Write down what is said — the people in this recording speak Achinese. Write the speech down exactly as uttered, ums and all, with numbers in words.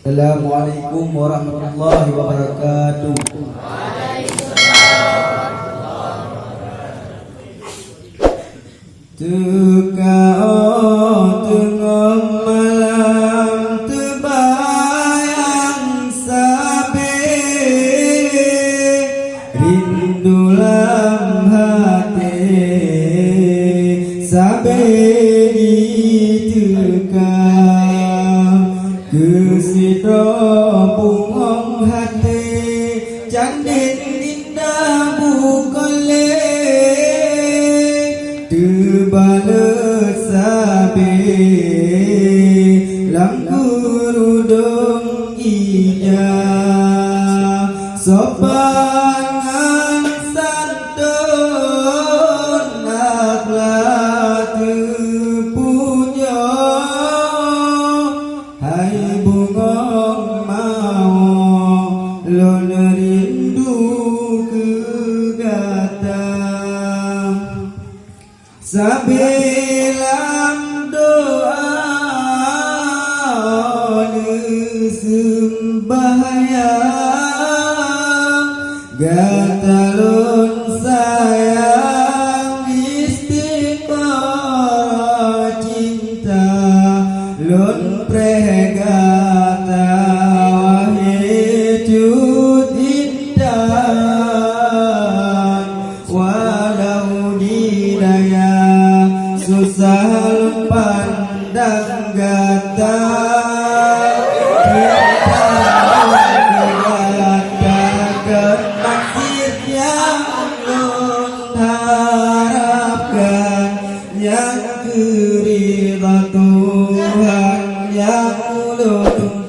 Assalamualaikum warahmatullahi wabarakatuh. Teuka teungoh malam teubayang sabe, rindu lam até sabe jiteuka. Keu sidroe bungöng até candén indah bukon lé, teubalot sabe lam keurudong ija. Sopan ngon santun akhlak teupujoe, hai bungöng mawö lôn rindu keu gata. Sabe lam doa neuseumbahyang, gata lôn sayang istiqamah cinta, lôn preh gata wahé cut intan. Walau di dayah susah lôn pandang gata, gata keunan cit nyang lôn harapkan, nyang keu ridha Tuhan nyang ulôn